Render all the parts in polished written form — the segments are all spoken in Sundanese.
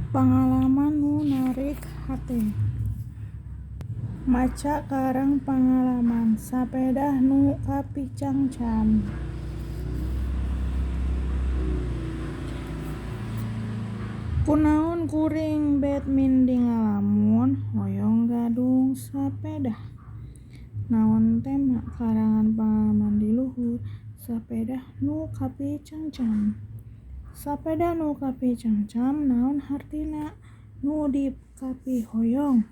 Pangalaman nu narik hate. Maca karang pangalaman sapedah nu kapicangcam. Kunaon kuring bet mindi ngalamun hoyong gadung sapedah? Naon tema karangan pangalaman di luhur sapedah nu kapicangcam? Sapedah nu kapicangcam naon hartina nu dikapihoyong?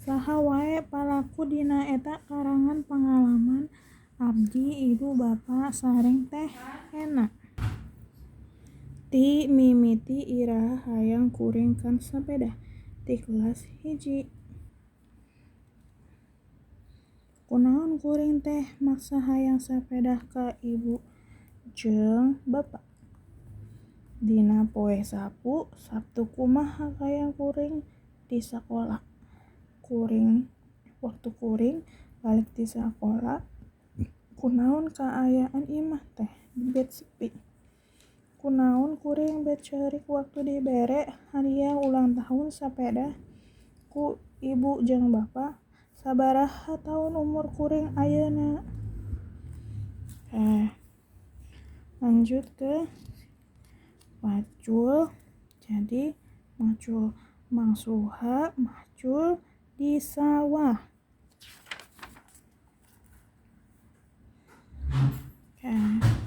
Saha wae palaku dina eta karangan pangalaman? Abdi, ibu, bapa sareng teh Ena. Ti mimiti iraha hayang kuring kana sapedah? Ti kelas 1. Kunaon kuring teh maksa hayang sapedah ka ibu jeung bapa? Dina poe Sabtu kumaha kaayaan kuring di sakola? Kuring waktu kuring balik ti sakola, kunaon kaayaan imah teh bet sepi? Kunaon kuring bet ceurik waktu dibere hadiah ulang tahun sapedah ku ibu jeung bapa? Sabaraha taun umur kuring ayeuna? Lanjut ke pacul. Jadi macul Mang Suha macul di sawah. Oke.